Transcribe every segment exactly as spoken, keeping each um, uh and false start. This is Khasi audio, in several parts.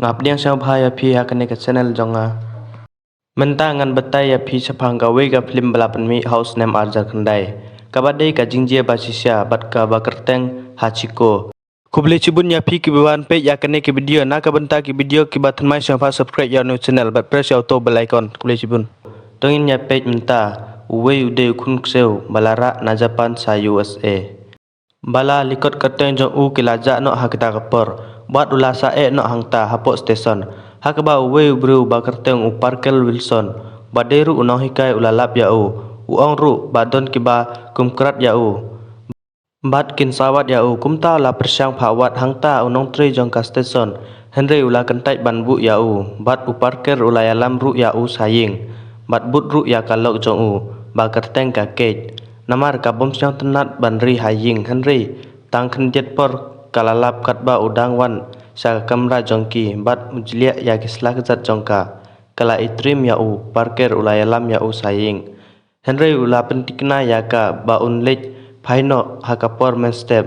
Nga pdiang sngewbha ïa phi ha kane ka channel jong nga. Mynta ngan batai ïa phi shaphang kawei ka film ba la pynmih ha u snem arhajar khyndai, kaba dei Ka Jingjia Bashisha bad kaba kyrteng Hachiko. Khublei shibun ïa phi kiba wan peit ïa kane ka video. Na ka bynta ki video kiba thymmai sngewbha subscribe ïa u new channel bad press ïa uto bell icon. Khublei shibun. To ngin ïa peit mynta. Uwei u dei u khun ksew ba la rah na Japan sha U S A. Ba la likot kyrteng jong u ki la jah noh ha kita ka por. Bad u la sah eh noh hangta hapoh station. Ha kaba uwei u briew ba kyrteng u Parker Wilson, ba dei ruh u nonghikai, u la lap ïa u. U ong ruh ba don kiba kum krad ïa u bad kin sawat ïa u. Kumta u la pyrshang phah wad hangta u nongtrei jong ka station, hynrei u la kyntait ban buh ïa u. Bad u Parker u la ïalam ruh ïa u sha ïing bad bud ruh ïa ka lok jong u ba kyrteng ka Kate. Namar ka bym sngewtynnat ban ri ha ïing, hynrei tang khyndiat por ka la lap katba u dang wan sha ka kamra jong ki bad u jliah ïa ki sla kjat jong ka. Ka la itrim ïa u, Parker u la ïalam ïa u sha ïing. Hynrei u la pyntikna ïa ka ba un leit phai noh ha ka por mynstep,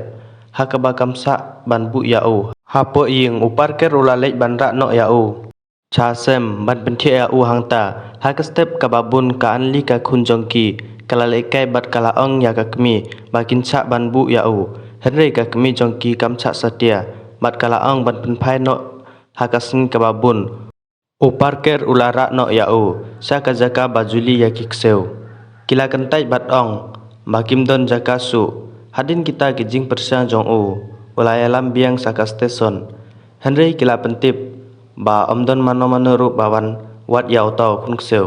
ha kaba kam sah ban buh ïa u. Hapoh ïing u Parker u la leit ban rah noh ïa u sha sem ban pynthiah ïa u hangta. Ha ka step kaba bun ka Anli ka khun jong ki ka la lehkai bad ka la ong ïa ka kmie ba kin shah ban buh ïa u. Hynrei ka kmie jong ki kam shah satia bad ka la ong ban pynphai noh ha ka sngi kaba bun. U Parker u la rah noh ïa u sha ka jaka ba juli ïa ki ksew. Ki la kyntait bad ong ba kim don jaka shuh. Hadien kita ki jingpyrshang jong u, u la ïalam biang sha ka station. Hynrei ki la pyntip ba ym don mano mano ruh ba wan wad ïa uta u khun ksew.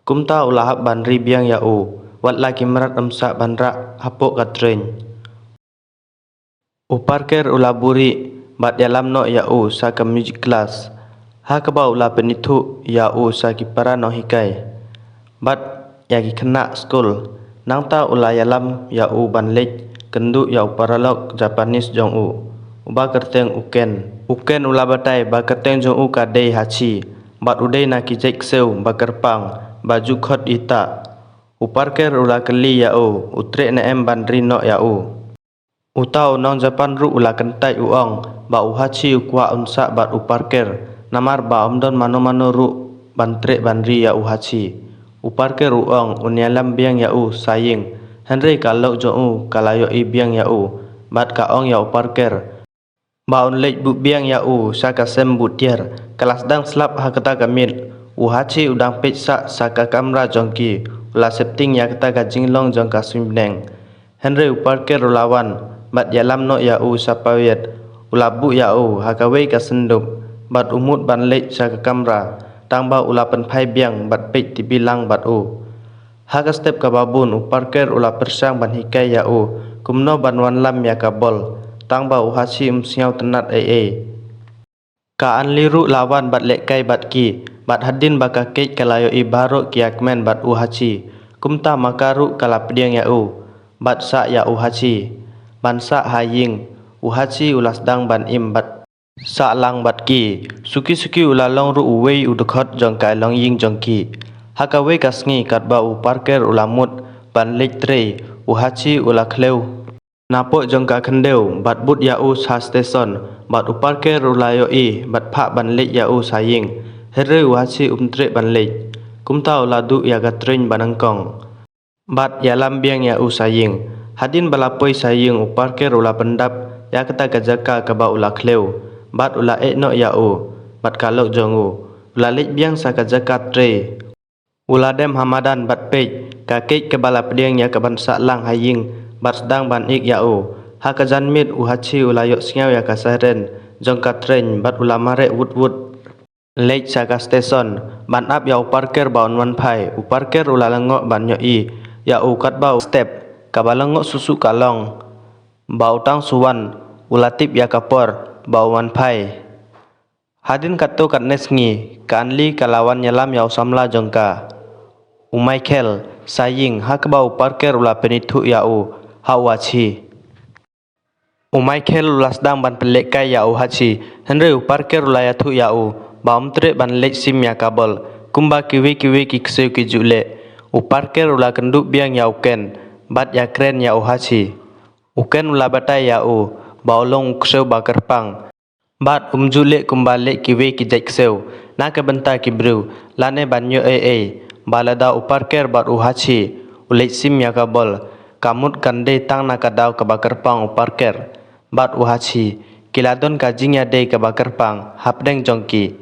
Kumta u la hap ban ri biang ïa u, wat la ki mrad ym shah ban rah hapoh ka train. U Parker u la buhrieh bad ïalam noh ïa u sha ka music class, ha kaba u la pynithuh ïa u sha ki para nonghikai bad ïa ki khynnah skul. Nangta u la ïalam ïa u ban leit kynduh ïa u paralok Japanese jong u, uba kyrteng u Ken. U Ken u la batai ba kyrteng jong u ka dei Hachi bad u dei na ki jait ksew ba kyrpang ba ju khot ita. U Parker u la kylli ïa u, u treh ne em ban ri noh ïa u. Uta u nong Japan ruh u la kyntait, u ong ba u Hachi u kwah un sah bad u Parker, namar ba ym don mano mano ruh ban treh ban ri ïa u Hachi. U Parker u ong un ïalam biang ïa u sha ïing, hynrei ka lok jong u ka la ïohi biang ïa u bad ka ong ïa u Parker ba un leit buh biang ïa u sha ka sem buh tiar. Ka la sdang slap ha kata ka miet. U Hachi u dang peit sah sha ka kamra jong ki, u la sheptieng ïa kata ka jinglong jong ka suiñ bneng. Hynrei u Parker u la wan bad ïalam noh ïa u sha pawit. U la buh ïa u ha kawei ka syndup bad u mut ban leit sha ka kamra, tang ba u la pynphai biang bad peit T V lang bad u. Ha ka step kaba bun u Parker u la pyrshang ban hikai ïa u kumno ban wanlam ïa ka bol, tang ba u Hachi um sngewtynnat ei ei. Ka Anli ruh la wan bad lehkai bad ki, bad hadien ba ka Kate ka la ïohi baroh ki ïakmen bad u Hachi. Kumta ma ka ruh ka la pdiang ïa u bad sah ïa u Hachi ban sah ha ïing. U Hachi u la sdang ban im bad sah lang bad ki. Suki suki u la long ruh uwei u dkhot jong ka longïing jong ki. Ha kawei ka sngi katba u Parker u la mut ban leit trei, u Hachi u la khlem napoh jong ka khyndew bad bud ïa u sha station, bad u Parker u la ïohi bad phah ban leit ïa u sha ïing. Hynrei u Hachi um treh ban leit. Kumta u la duh ïa ka train ba nyngkong bad ïalam biang ïa u sha ïing. Hadien ba la poi sha ïing u Parker u la pyndap ïa kata ka jaka kaba u la khlem bad u la ïeh noh ïa u bad ka lok jong u. U la leit biang sha ka jaka trei. U la dem ha madan bad peit ka Kate kaba la pdiang ïa ka ban sah lang ha ïing bad sdang ban ïeit ïa u. Ha ka janmiet u Hachi u la ïohsngew ïa ka siren jong ka train bad u la mareh wut wut leit sha ka station ban ap ïa u Parker ba un wan phai. U Parker u la lyngngoh ban ïohi ïa u katba u step. Kaba lyngngoh shuh shuh ka long ba u tang shu wan, u la tip ïa ka por ba u wan phai. Hadien katto katne sngi ka Anli ka la wan ïalam ïa u samla jong ka u Michael sha ïing, ha kaba u Parker u la pynithuh ïa u ha u Hachi. U Michael u la sdang ban pynlehkai ïa u Hachi, hynrei u Parker u la ïathuh ïa u ba um treh ban leit shim ïa ka bol kumba kiwei kiwei ki ksew ki ju leh. U Parker u la kynduh biang ïa u Ken bad ïakren ïa u Hachi. U Ken u la batai ïa u ba u long u ksew ba kyrpang Bad um ju leh kumba leh kiwei ki jait ksew na ka bynta ki briew, lane ban ïoh ei ei ba lada u Parker bad u Hachi u leit sim ïa ka bol, ka mut kan dei tang na ka daw kaba kyrpang u Parker bad u Hachi ki la don ka jingïadei kaba kyrpang hapdeng jong ki.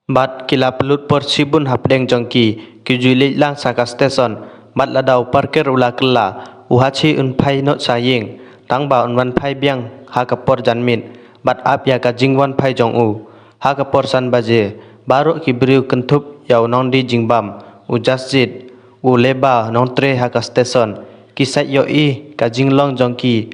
Bad ki la pynlut por shibun hapdeng jong ki, ki ju leit lang sha ka station. Bad lada u Parker u la kylla, u Hachi un phai noh sha ïing, tang ba un wan phai biang ha ka por janmiet bad ap ïa ka jingwan phai jong u. Ha ka por san baje, baroh ki briew kynthup ïa u nongdie jingbam, u Jasjit, u leba nongtrei ha ka station, ki sait ïohi ka jinglong jong ki.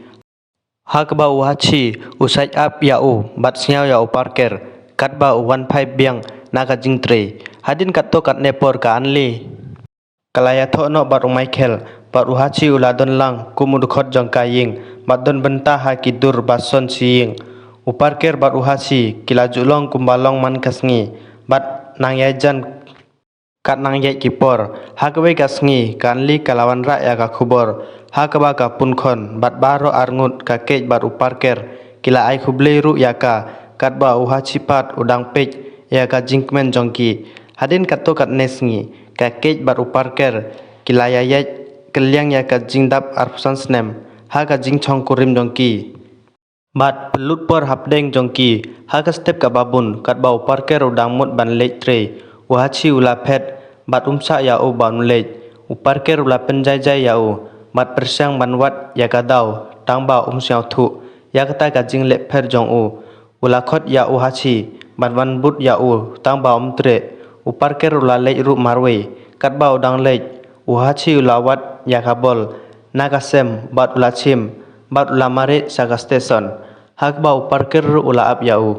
Ha kaba u Hachi u sait ap ïa u bad sngew ïa u Parker katba u wan phai biang na ka jingtrei. Hadien katto katne por ka Anli ka la ïathoh noh bad u Michael, bad u Hachi u la don lang kum u dkhot jong ka ïing bad don bynta ha ki dur ba shon shi ïing. U Parker bad u Hachi ki la ju long kumba long man ka sngi bad nang ïajan. Katba nang ïaid ki por, ha kawei ka sngi ka Anli ka la wanrah ïa ka khubor ha kaba ka pun khon bad baroh arngut ka Kate bad u Parker ki la ai khublei ruh ïa ka, katba u Hachi pat u dang peit ïa ka jingkmen jong ki. Hadien katto katne sngi ka Kate bad u Parker ki la ïaid kylliang ïa ka jingdap arphew san snem ha ka jingshongkurim jong ki. Bad pynlut por hapdeng jong ki ha ka step kaba bun, katba u Parker u dang mut ban leit trei, u Hachi u la phet bad um sah ïa u ba un leit. U Parker u la pynjaijai ïa u bad pyrshang ban wad ïa ka daw, tang ba um sngewthuh ïa kata ka jingleh pher jong u. U la khot ïa u Hachi ban wan bud ïa u, tang ba um treh. U Parker u la leit ruh marwei, katba u dang leit, u Hachi u la wad ïa ka bol na ka sem bad u la chim bad u la mareh sha ka station. Ha kaba u Parker ruh u la ap ïa u.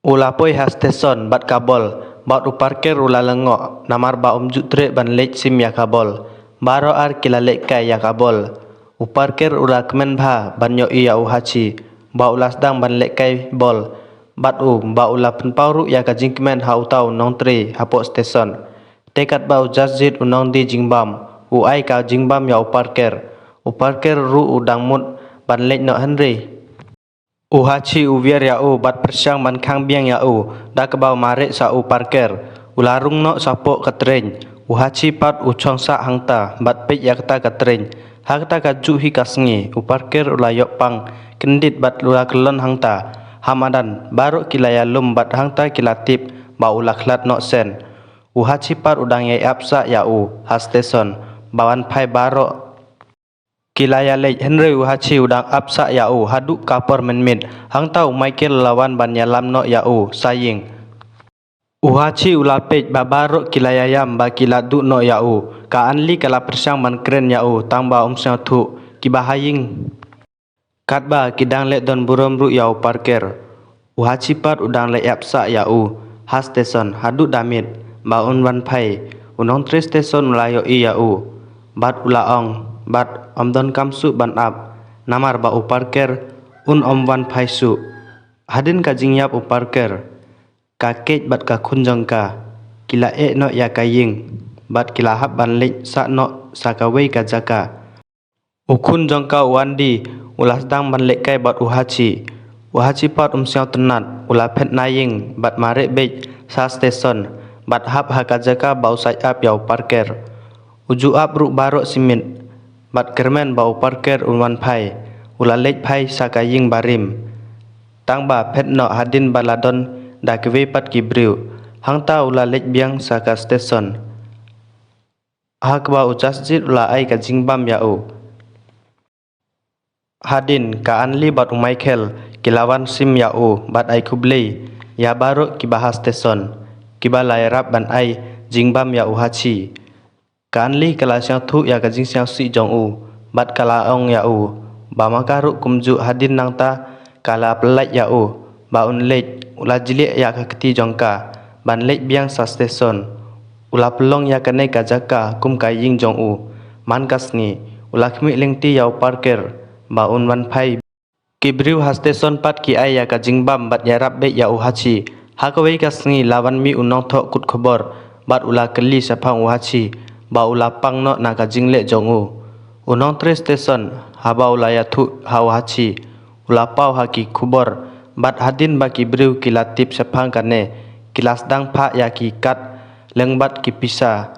U la poi ha station bad ka bol, bad u Parker u la lyngngoh namar ba um ju treh ban leit sim ïa ka bol. Baroh ar ki la lehkai ïa ka bol. U Parker u la kmen bha ban ïohi ïa u Hachi ba u la sdang ban lehkai bol bad u, ba u la pynpaw ruh ïa ka jingkmen ha uta u nongtrei hapoh station. Te katba u Jasjit u nongdie jingbam u ai ka jingbam ïa u Parker, u Parker ruh u dang mut ban leit noh hynrei u Hachi u wiar ïa u bad pyrshang ban khang biang ïa u da kaba u mareh sha u Parker. U la rung noh shapoh ka tren. U Hachi pat u shong sah hangta bad peit ïa kata ka tren. Ha kata kajuh hi ka sngi u Parker u la ïoh pang kyndit bad u la kyllon hangta. Ha madan baroh ki la ïalum bad hangta ki la tip ba u la khlad noh shen. U Hachi pat u dang ïai ap sah ïa u ha station ba wan phai baroh. Ki la ïaleit hynrei u Hachi u dang ap sah ïa u haduh ka por mynmiet. Hangta u Michael u la wan ban ïalam noh ïa u sha ïing. U Hachi u la peit ba baroh ki la ïaïam ba ki la duh noh ïa u. Ka Anli ka la pyrshang ban kren ïa u tang ba um sngewthuh kiba ha ïing. Katba ki dang leh don burom ruh ïa u Parker, u Hachi pat u dang leh ap sah ïa u ha station haduh da miet ba un wan phai. U nongtrei station u la ïohi ïa u bad u la ong, bad um donkam shuh ban ap namar ba u Parker un ym wan phai shuh. Hadien ka jingïap u Parker, ka Kate bad ka khun jong ka ki la eh noh ïa ka ïing bad ki la hap ban leit sah noh sha kawei ka jaka. U khun jong ka u Andy u la sdang ban lehkai bad u Hachi. U Hachi pat um sngewtynnat, u la phet na ïing bad mareh beit sha station bad hap ha ka jaka ba u sait ap ïa u Parker. U ju ap ruh baroh shi miet bad kyrmen ba u Parker un wan phai. U la leit phai sha ka ïing barim. Tang ba phet noh hadien ba la don da kiwei pat ki briew. Hangta u la leit biang sha ka station ha kaba u Jasjit u la ai ka jingbam ïa u. Hadien ka Anli bad u Michael ki la wan sim ïa u bad ai khublei ïa baroh kiba ha station kiba la ïarap ban ai jingbam ïa u Hachi. Ka Anli ka la sngewthuh ïa ka jingsngewsih jong u bad ka la ong ïa u ba ma ka ruh kumjuh. Hadien nangta ka la pyllait ïa u ba un leit. U la jlieh ïa ka kti jong ka ban leit biang sha station. U la pynlong ïa kane ka jaka kum ka ïing jong u. Man ka sngi u la khmih lynti ïa u Parker ba un wan phai. Ki briew ha station pat ki ai ïa ka jingbam bad ïarap beit ïa u Hachi. Ha kawei ka sngi la wan mih u nongthoh kut khubor bad u la kylli shaphang u Hachi ba u la pang noh na ka jingleh jong u. U nongtrei station haba u la ïathuh ha u Hachi, u la paw ha ki khubor Bad hadien ba ki briew ki la tip shaphang kane, ki la sdang phah ïa ki kat lyngba ki pisa.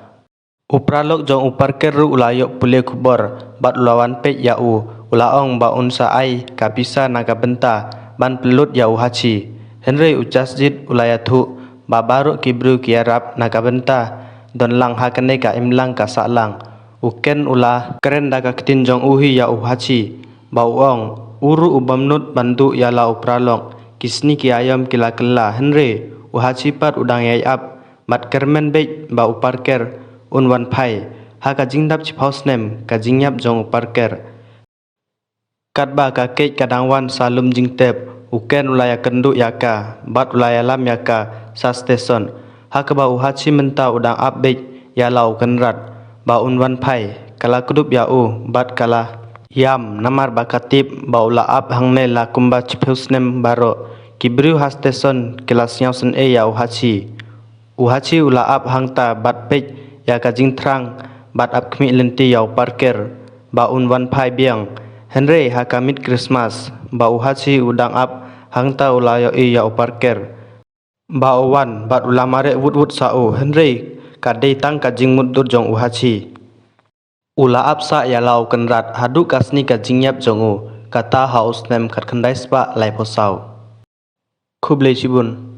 U paralok jong u parker ruh u la ïoh pule khubor bad u la wan peit ïa u, u la ong ba un sa ai ka pisa na ka bynta ban pynlut ïa u Hachi. Hynrei u Jasjit u la ïathuh ba baroh ki briew ki ïarap na ka bynta don lang ha kane ka imlang ka sahlang. U Ken u la kren da ka ktien jong u hi ïa u Hachi, ba u ong, u ruh u bym nud ban duh ïa la u paralok, ki sngi ki aïom ki la kylla, hynrei u Hachi pat u dang ïai ap bad kyrmen beit ba u parker un wan phai. Ha ka jingdap chiphew snem ka jingïap jong u parker. Katba ka kate ka dang wan sha lum jingtep, u Ken u la ïakynduh ïa ka bad u la ïalam ïa ka sha station. Ha kaba u Hachi mynta u dang ap beit ïa la u kynrad ba un wan phai, ka la kdup ïa u bad ka la ïam namar ba ka tip ba u la ap hangne la kumba chiphew snem baroh. Ki briew ha station ki la sngewsynei ïa u Hachi. U Hachi u la ap hangta bad peit ïa ka jingthrang bad ap khmih lynti ïa u parker ba un wan phai biang. Hynrei ha ka miet Christmas ba u Hachi u dang ap hangta u la ïohi ïa u parker ba u wan bad u la mareh wut wut sha u, hynrei ka dei tang ka jingmutdur jong u Hachi. U la ap sah ïa la u kynrad haduh ka sngi ka jingïap jong u, kata ha u snem khatkhyndai spah laiphew saw. Khublei shibun.